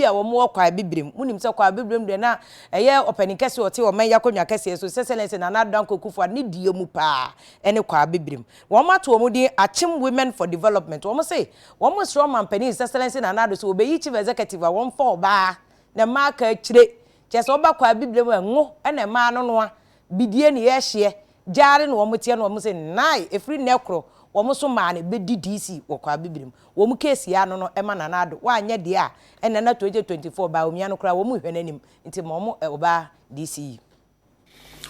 a wɔn wɔ Kwae Bibirem. Mo nim sɛ Kwae Bibirem deɛ na ɛyɛ ɔpanin kɛseɛ ɔte ɔman yi akonnwa kɛseɛ so sɛsɛlɛnse Nana Addo Dankwa Akufo-Addo ne deɛ mu paa ɛne Kwae Bibirem. Wɔn ato wɔn din Akyem Women for Development. Wɔn se wɔn resrɛ ɔmanpanin His Excellency Nana Addo sɛ ɔbɛyi Chief Executive a wɔmfa ɔbaa na mmaa aka akyire. Kyerɛ sɛ woba Kwae Bibirem a ngo na mmaa no noa, bidie ne yɛhyeɛ, gyaare na wɔn teɛ na wɔn se nnae ɛfiri nnɛ korɔ wɔn nso mmaa no bɛdi DC wɔ Kwae Bibirem. Wɔn case yi ano no ma Nana Addo wanyɛ deɛ a ɛnna na 2024 Bawumia no koraa wɔn nhwɛ n'anim nti ma wɔn ɔbaa DC yi.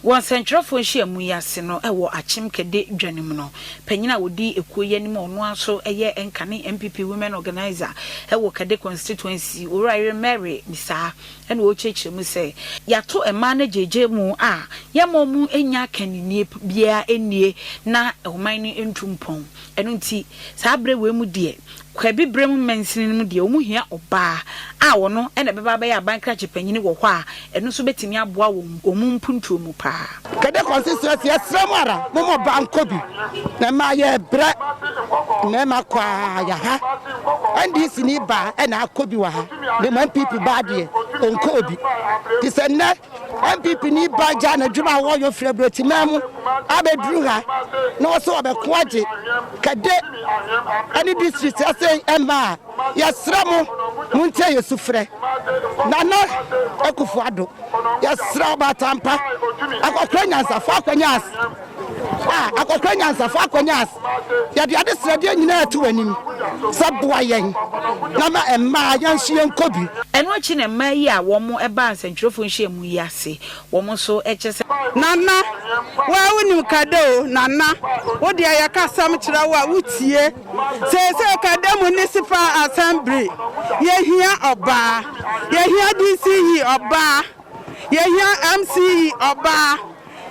Wɔ nsɛntwerɛfoɔ nhyiamu yi ase no wɔ Akyem Kɛde dwa no mu no, panyin a ɔdi ekuo yi anim a ɔno ara nso yɛ nkane NPP Women Organiser wɔ Kɛde Constituency, Owurayere Mary Mensah na ɔrekyerɛkyerɛ mu sɛ, Yɛato mmaa no agyaagyaa mu a yɛmma wɔn nnya akannie biara nnie na ɔman no ntu mpɔn. Ɛno nti, saa berɛ wei mu deɛ, Kwaabibirem mansini no mu deɛ, wɔhia ɔbaa a ɔno na ɛbɛba abɛyɛ aban krakye panyini wɔ hɔ a, ɛno nso bɛtumi aboa wɔn wɔn mpuntuo mu pa ara. Kɛdɛ constituency yɛsrɛ mo ara momma ɔbaa nkɔ bi na mmaa yɛbrɛ mmarima kɔ a yɛha NDC ni baa ɛna akɔ bi wɔ ha na mmom NPP baa deɛ ɔnkɔɔ bi te sɛ nnɛ NPP ni ba gyaa n'adwuma a wɔyɔ firi aburokyiman mu abɛduru ha na ɔsɛ ɔbɛko agye kɛde ɛne district ɛsɛ ɛmma a yɛsrɛ mo montie yɛ sufrɛ Nana Akufo Addo yɛsrɛ ɔbaatampa akɔkora nyansafo akɔnya ase A Akɔkora nyansafo akɔnya ase. Yɛde adesrɛdeɛ nyinaa to w'anim sɛ boa yɛn na ma mmaa yɛn nso yɛnkɔ bi. Ɛno akyi na mmaa yi a wɔn baa nsɛntwerɛfoɔ nhyiamu yi ase, wɔn nso kyerɛ sɛ. Nana, wo a wonim Kade o, Nana, wo deɛ yɛka asɛm kyerɛ wo a wotie. Seesei Kade Municipal Assembly, yɛhia ɔbaa, yɛhia DCE ɔbaa. Yɛhia MCE ɔbaa.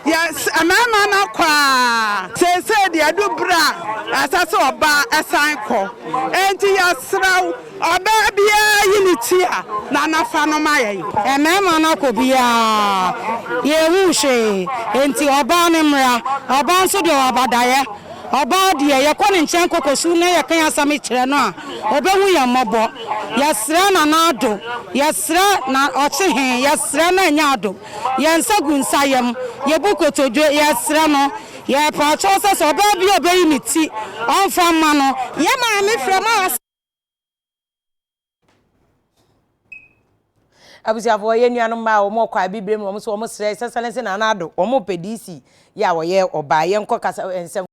Yɛ mmarima no akɔ a, seesei deɛ adu berɛ a ɛsɛ sɛ ɔbaa san kɔ. Enti yɛsrɛ wo, ɔbaa biara yi ne ti a, Nana fa no ma yɛn. Mmarima no akɔ biara, yɛnhuu hwee. Enti ɔbaa no mmra. Ɔbaa nso deɛ ɔwɔ abadaeɛ. Ɔbaa deɛ, yɛkɔ ne nkyɛn kɔkɔsu na yɛka yɛn asɛm kyerɛ no a, ɔbɛhu yɛn mmɔbɔ. Yɛsrɛ Nana Addo, yɛsrɛ na Ɔkyehe, yɛsrɛ na ɛnyɛ Addo. Yɛn nsa gu nsa yam, yɛbu kotodwe, yɛsrɛ no, yɛrepa kyɛw sɛ sɛ ɔbaa bi a ɔbɛyi ne ti, ɔmfa mma no. Yɛn maame frɛ ma ɔse. Abusuafoɔ, yɛn nuanom mmaa a wɔn wɔ kwae bibire mu, wɔn nso wɔn srɛ sɛ sɛlɛnse Nana Addo, wɔn pɛ DC yɛ a wɔyɛ ɔbaa, yɛn kɔ kasa nsɛm.